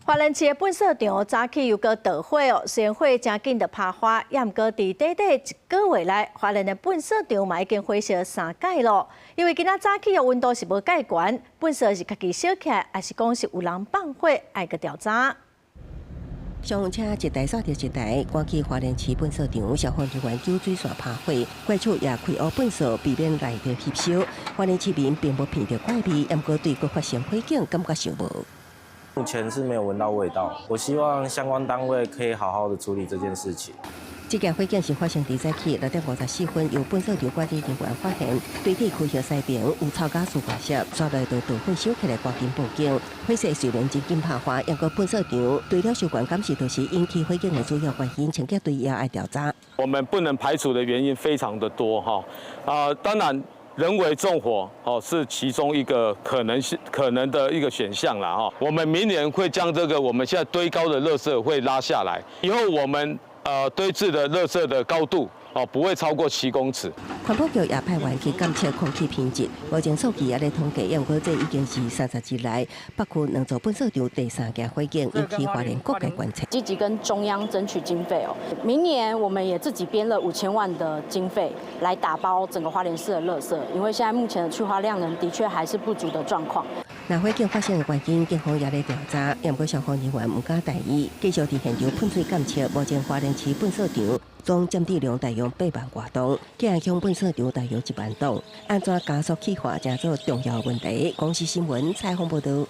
花蓮市的糞埽場早起又閣著火哦，雖然火誠緊就拍花，也毋過佇短短一個月內，花蓮的糞埽場嘛已經火燒三擺咯。因為今仔早起的溫度是無蓋懸，糞埽是家己燒起來，抑是講是有人放火，愛閣調查。消防車一台煞著一台，趕去花蓮市糞埽場，消防人員救水線拍火，怪手也開挖糞埽，避免來著翕燒。花蓮市民並無聞著怪味，毋過對閣發生火警感覺想無。目前是沒有聞到味道，我希望相關單位可以好好的處理這件事情。這件火警是發生佇早起6點54分，由糞埽場管理人員發現，堆體區域西邊有臭甲絲掛色，煞來就著火燒起來，趕緊報警。火勢雖然真緊拍花，毋過糞埽場堆料傷懸，敢是就是引起火警的主要原因，清潔隊也愛調查。我們不能排除的原因非常的多哈，啊，當然人為縱火哦是其中一個可能性可能的一個選項啦哈。我們明年會將這個我們現在堆高的垃圾會拉下來，以後我們堆置的垃圾的高度哦不會超過7公尺。環保局也派員去監測空氣品質，目前數據也咧統計，毋過這已經是30日來北區兩座糞埽場第三件火警，引起花蓮各界關切。積極跟中央爭取經費哦，明年我們也自己編了5000萬的經費來打包整個花蓮市的垃圾，因為現在目前的去化量能的確還是不足的狀況。那火警發生的原因，警方也咧調查，毋過消防人員毋敢大意，繼續佇現場噴水檢測。目前花蓮市糞埽場總佔地量大約8萬外噸，嘉義鄉糞埽場大約1萬噸。按怎加速去化，成做重要問題。公視新聞採訪報導。